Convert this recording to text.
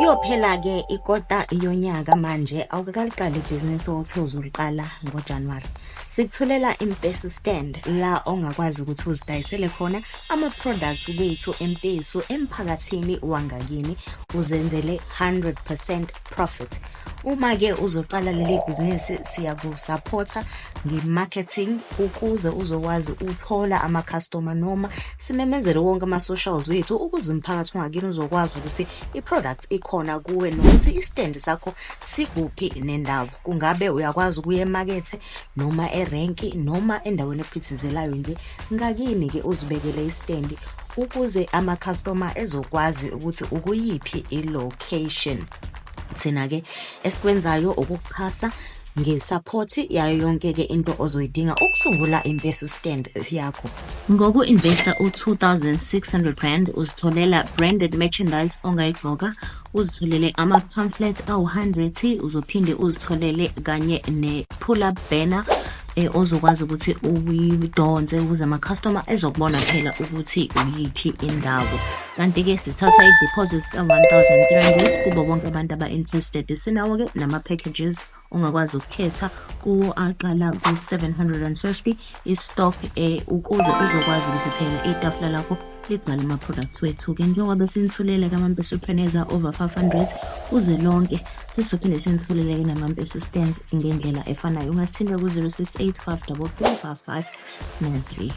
Iyophela-ke ikota yonyaka manje, awukakaliqali ibhizinisi othe uzuliqala ngoJanuwari. Sikuthulela Impesu Stand, la ongakwazi ukuthi uzidayisele khona ama-product wethu empesu emphakathini wangakini, uzenzele 100% profit. Uma-ke uzoqala leli bhizinisi, siyakusaphotha nge-marketing ukuze uzokwazi uthola ama-customer, noma simemezele wonke ama-socials wethu ukuze umphakathi wangakini uzokwazi ukuthi i-product ikhona kuwe nokuthi i-stand sakho sikuphi nendawo. Kungabe uyakwazi ukuya emakethe noma erenki noma endaweni ephithizelayo nje ngakini-ke, uzibekele istendi ukuze ama-customer ezokwazi ukuthi ukuyiphi i-location. Thina-ke esikwenzayo ukukuxhasa nge-support yayo yonke-ke into ozoyidinga ukusungula Impesu Stand yakho. Ngoku-investa u-R2600, uzitholela branded merchandise ongayigqoka, uzitholele ama-pamphlet awu-100, uzophinde uzitholele kanye ne-pull-up banner ozokwazi ukuthi uyidonse ukuze ama-customer ezokubona phela ukuthi uyiphi indawo. Kanti-ke sithatha i-deposit ka-1300 kubo bonke abantu aba-interested. Sinawo-ke nama-packages ongakwazi ukukhetha kuwo, aqala ku-750 i-stock, ukuze uzokwazi ukuthi phela itafula lakho ligcwale ama-products wethu-ke, njengoba sinithulele kama-Mpesupreneurs over 500 kuze lonke. Sizophinde sinithulele-ke nama-Mpesu Stands ngendlela efanayo. Ungasithinta ku-068 533 5593.